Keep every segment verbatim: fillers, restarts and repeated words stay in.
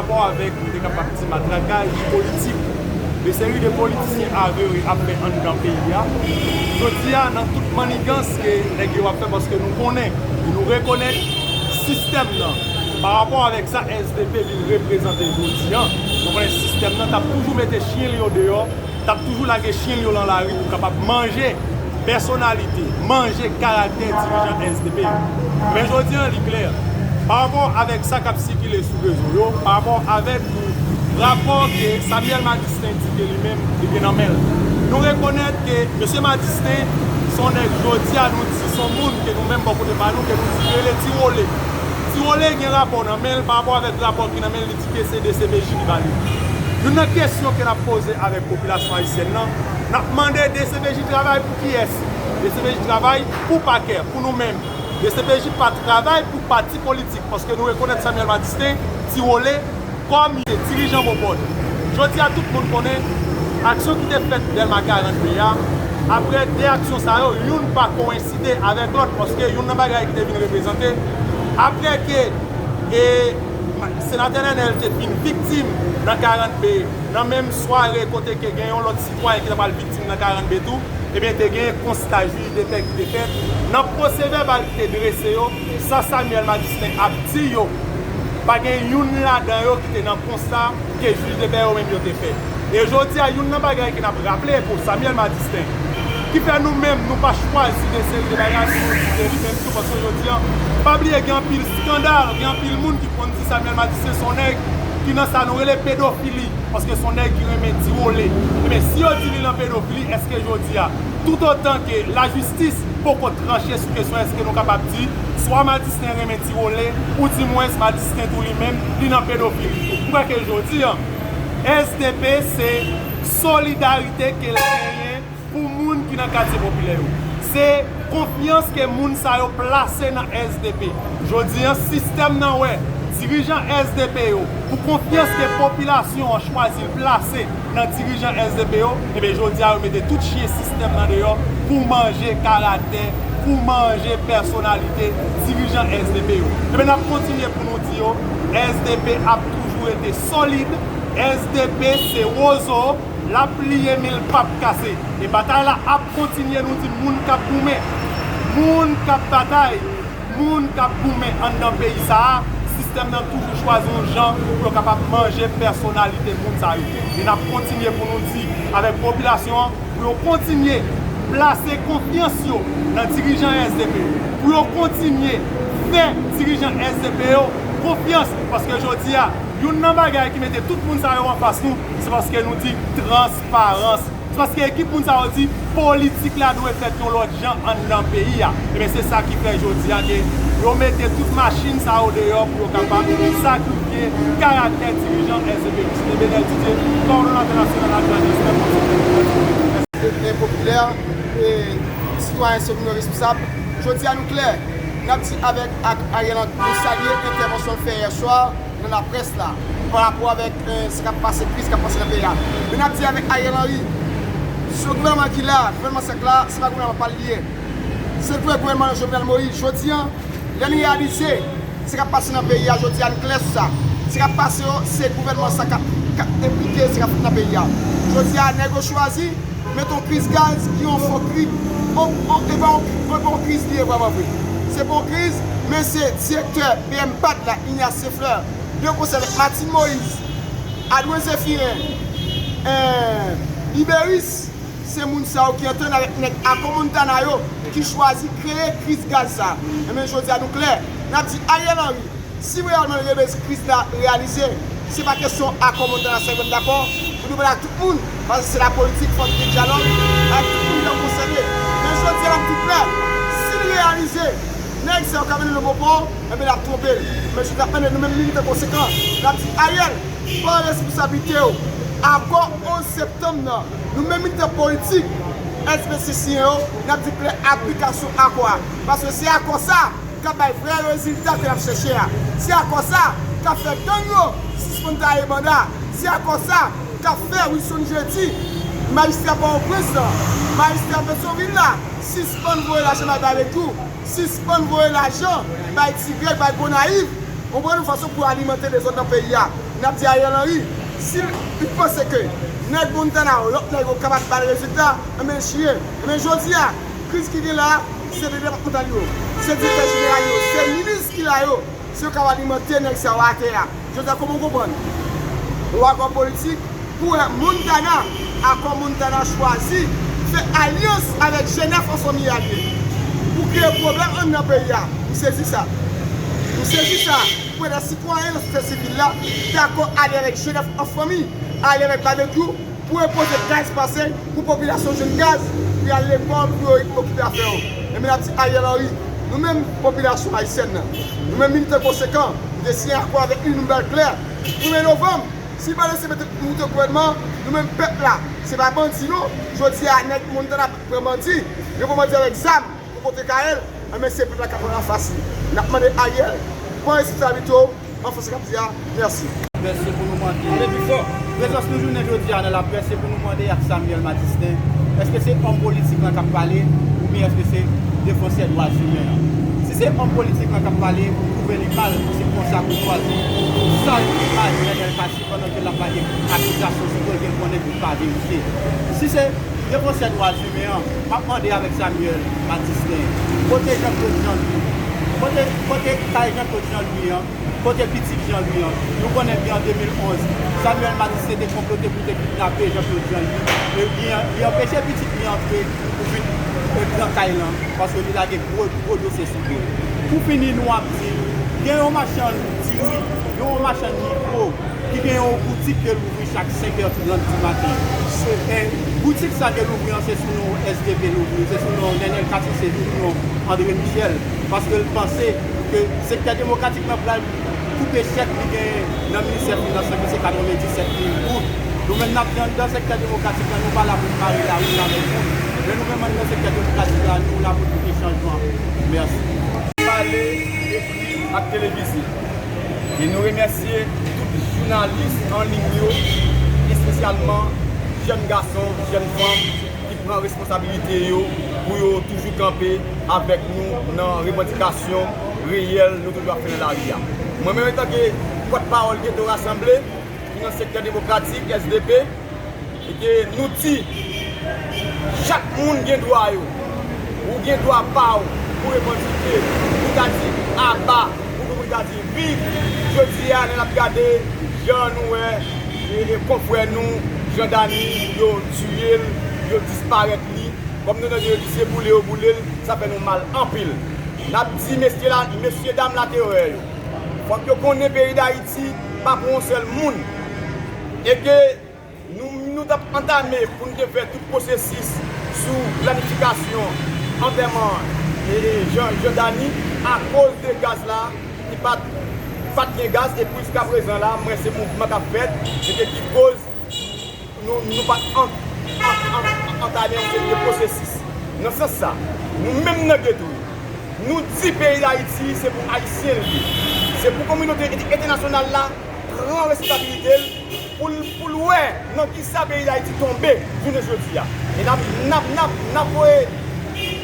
Rapò avèk, nou te kapab di, matrakaj politik, de seri de politisyen avere ap fè anndan peyi a. Jodi a, nan tout mannigans ke nèg yo ap fè, paske nou konnen, nou rekonèt sistèm nan. Pa rapò avèk sa S D P vin reprezante jodi a, nou konnen sistèm nan t ap toujou mete chen l yo deyò, t ap toujou lage chen l yo nan lari pou kapab manje pèsonalite, manje karaktè dirijan S D P yo. Men jodi a, li klè. Pa rapò avèk sa k ap sikile sou rezo yo, pa rapò avèk tou rapò ke Samuel Madistin di ke li menm, li gen nan men l. Nou rekonèt ke mesye Madistin, se yon nèg jodi a, nou di se yon moun ke nou menm bò kote pa nou, ke nou di rele Ti Wole. Ti Wole gen rapò nan men l, pa rapò avèk rapò ki nan men l, li di ke se D C P J ki ba li. Youn nan kesyon ke n ap poze avèk popilasyon ayisyèn nan, n ap mande D C P J travay pou kiyès? D C P J travay pou pakè, pou nou menm. D C P J pa travay pou pati politik, paske nou rekonèt Samuel Madistin, Ti Wole, kòm dirijan Mopòd. Jodi a, tout moun konnen aksyon ki te fèt Dèlma karant B a. Apre de aksyon sa yo, youn pa koyenside avèk lòt, paske youn nan bagay ki te vin reprezante, apre ke, e, ma- senatè Nènèl te fin viktim nan karant B, nan menm sware kote ke gen yon lòt sitwayen ki ta pral viktim nan karant B tou, ebyen, te gen konsta jij de pè ki te fèt. Nan pwosevèbal ki te drese yo, sa Samuel Madistin ap di yo, pa gen youn ladan yo ki te nan konsta ke jij de pè yo menm yo te fè. E jodi a, youn nan bagay ke n ap raple pou Samuel Madistin, ki fè nou menm, nou pa chwazi de seri de bagay pou nou di de li menm tou, paske jodi a, pa bliye gen anpil eskandal, gen anpil moun ki konn di Samuel Madistin se yon nèg ki nan sa nou rele pedofili, paske se yon nèg ki renmen Ti Wole. Ebyen, si yo di li nan pedofili, èske jodi a, toutotan ke lajistis poko tranche sou kesyon, èske nou kapab di swa Madistin renmen Ti Wole, oudimwens Madistin tou li menm, li nan pedofili? M kwè ke jodi a, S D P se solidarite ke l genyen pou moun ki nan katye popilè yo. Se konfyans ke moun sa yo plase nan S D P. Jodi a, sistèm nan wè dirijan S D P yo, pou konfyans ke popilasyon an chwazi l plase nan dirijan S D P yo, ebyen, jodi a, yo mete tout chen sistèm nan deyò pou manje karaktè, pou manje pèsonalite dirijan S D P yo. Ebyen, n ap kontinye pou nou di yo, S D P ap toujou rete solid, S D P se wozo, l ap pliye men l p ap kase. E batay la ap kontinye, nou di moun k ap goumen, moun k ap batay, moun k ap goumen anndan peyi sa a, sistèm nan toujou chwazi yon jan pou yo kapab manje pèsonalite moun sa yo. E n ap kontinye pou nou di avèk popilasyon an, pou yo kontinye plase konfyans yo nan dirijan S D P, pou yo kontinye fè dirijan S D P yo konfyans, paske jodi a, youn nan bagay ki mete tout moun sa yo anfas nou, se paske nou di transparans. Se paske ekip moun sa yo di politik la dwe fèt yon lòt jan anndan peyi a. Ebyen, se sa ki fè jodi a ke yo mete tout machin sa yo deyò pou yo kapab sakrifye karaktè dirijan S D P. Msye Benel Didier, kowòdonatè nasyonal adjwen a S D P. Popilè, e, sitwayen souvni responsab. Jodi a, nou klè. N ap di avèk ak Ariel Henry, nou salye entèvansyon l fè yè swa nan laprès la, pa rapò avèk, eh, sa k ap pase, kriz k ap pase nan peyi a. Men n ap di avèk Ariel Henry, se gouvènman ki la, gouvènman sa k la, se pa gouvènman pa l li ye. Se vre gouvènman Jovenel Moïse. Jodi a, lè n reyalize sa k ap pase nan peyi a, jodi a, n klè sou sa. Sa k ap pase yo, se gouvènman sa k ap, k ap enplike sa k ap fèt nan peyi a. Jodi a, nèg yo chwazi mete yon kriz gaz ki yon fo kriz. On, on, e pa yon, e pa yon kriz li ye vrèman vre. Se pa yon kriz, men se direktè P M pad la, Ignace Fleur, de konsè avèk Martine Moïse, Adrien Zéphirin, eh, Liberis, se moun sa yo ki antann avèk nèg Akò Montana yo ki chwazi kreye kriz gaz sa. Enben, jodi a nou klè, n ap di Ariel Henry, si reyèlman l reyalize kriz la reyalize, se pa kesyon Akò Montana sèlman dakò, pou nou pale ak tout moun, paske se la politik, fòk gen dyalòg ak tout moun ki konsène. Men jodi a n ap di klè, si l reyalize, nèg sa yo ka mennen nou bò pò, enben l ap twonpe l. Men jodi a nou menm militan konsekan, n ap di Ariel, pran responsablite w. Akò onz septanm nan, nou menm militan politik S P C siyen yo, n ap di klè aplikasyon akò a. Paske se akò sa k ap bay vrè rezilta ke n ap chèche a. Se akò sa k ap fè gang yo sispann taye banda. Se akò sa k ap fè Wilson Jeudi, majistra Pòtoprens lan, majistra Petyonvil la, sispann voye lajan bay Babekyou, sispann voye lajan bay Ti Grèg, bay Gonayiv. Konprann nou, fason pou alimante dezòd nan peyi a. N ap di Ariel Henry, si li panse ke nèg Montana yo, lòt nèg yo kapab ba l rezilta, enben l chire. Enben jodi a, kriz ki gen la a, se de depatmantal yo, se direktè jeneral yo, se minis ki la yo, se yo k ap alimante nèg sa yo atè a. Jodi a, kòman w konprann yon akò politik pou wè Montana, akò Montana chwazi fè alyans avèk G nèf an fanmi alye pou kreye pwoblèm anndan peyi a? M sezi sa. M sezi sa. Pou wè sitwayen nan sosyete sivil la dakò ale avèk G nèf an fanmi, ale avèk babekyou pou yo poze gaz pase, pou popilasyon jwenn gaz, pou y al lekòl, pou yo okipe afè yo. Enben n ap di Ariel Henry, nou menm popilasyon ayisyèn nan, nou menm militan konsekan, nou te siyen akò avèk li, nou ba l klè. Premye novanm, si l pa lese mete moute gouvènman, nou menm pèp la, se pa bandi non. Jodi a, nèg Montana pran bandi, yo pran bandi avèk zam pou pote kay l, enben se pèp la k ap pran anfas li. N ap mande Ariel, pran responsablite w, an fransè k ap di a, mèsi. Prezans nou jounen jodi a nan laprès, se pou nou mande ak Samuel Madistin, èske se òm politik lan k ap pale, oubyen èske se defansè dwa imen an? Si se òm politik lan k ap pale, ou twouve li mal, se konsa koutwazi, sal imaj Nènèl Cassy pandan ke l ap bay akizasyon sou do l ke l konnen ki pa verite. Si se defansè dwa imen an, m ap mande avèk Samuel Madistin, kote Jean Claude Jean Louis? Kote, kote kay Jean Claude Jean Louis an? Kote pitit Jean Louis an? Nou konnen byen an de mil onz, Samuel Madistin te konplote pou te kidnape Jean Claude Jean Louis. E li, li anpeche pitit li antre pou vin, e, pran kay lan, paske li lage gwo, gwo dosye sou do l. Pou fini, nou ap di, gen yon machann diri, gen yon machann mikwo ki gen yon boutik ke l ouvri chak senk è trant di maten. Se, e, boutik sa ke l ouvri an, se sou non S D P l ouvri, se sou non Nènèl Cassy, se sou non André Michel, paske l panse ke sektè demokratik lan pral koupe chèk li genyen nan ministè finans lan, ki se katrevenndisèt mil goud. Nou menm n ap di anndan sektè demokratik la, nou pa la pou n bare lari avèk moun. Men nou menm anndan sektè demokratik la, nou la pou nou pote chanjman. Mèsi. Pale, ekri ak televize. E nou remèsye tout jounalis an liy yo, espesyalman jèn gason, jèn fanm ki pran responsabilite yo pou yo toujou kanpe avèk nou nan revandikasyon reyèl nou toujou ap fè nan lari a. Mwen menm, antanke pòtpawòl Geto Rasanble, ki nan sektè demokratik, S D P, e ke nou di, chak moun gen dwa yo. Ou gen dwa pa w pou revandike, pou ta di aba, ou pou ta di viv. Jodi a, lè n ap gade jan nou wè, e, e, konfrè nou, Jean Dany, yo tiye l, yo disparèt li, kòm nou tande yo di se boule yo boule l, sa fè nou mal anpil. N ap di mesye la, mesye dam laterè yo, fòk yo konnen peyi Dayiti pa pou yon sèl moun. E ke nou, nou t ap antame pou n te fè tout pwosesis sou planifikasyon antèman, e, e, Jean, Jean Dany, akoz de gaz la, ki pa t, pa t gen gaz, e pou jiskaprezan la, mwen se mouvman k ap fèt, e ke ki koz nou, nou pa t an, an, an, antame yon seri de pwosesis. Nan sans sa, nou menm nan geto yo, nou di peyi Dayiti se pou Ayisyen l ye. Se pou kominote ent-, entènasyonal la pran responsabilite l pou l, pou l wè nan kisa peyi Dayiti tonbe jounen jodi a. E n ap, n ap, n ap, n ap voye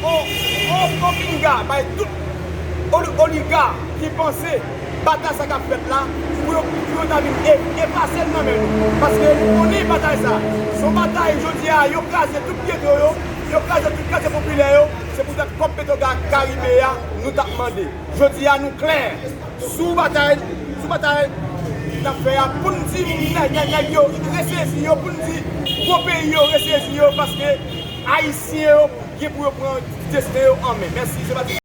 on, on, on pinga bay tout oli-, oliga ki panse batay sa k ap fèt la, pou yo, pou yo ta vin e-, efase l nan men nou. Paske nou konnen batay sa, se yon batay jodi a, yo kraze tout geto yo, yo kraze tout katye popilè yo, se poutèt kòb Petwogas Karibe a, nou t ap mande. Jodi a, nou klè sou batay, sou batay n ap fè a, pou n di nèg, nèg, nèg yo resezi yo, pou n di gwo peyi yo resezi yo, paske Ayisyen yo gen pou yo pran desten yo an men. Mèsi, se pa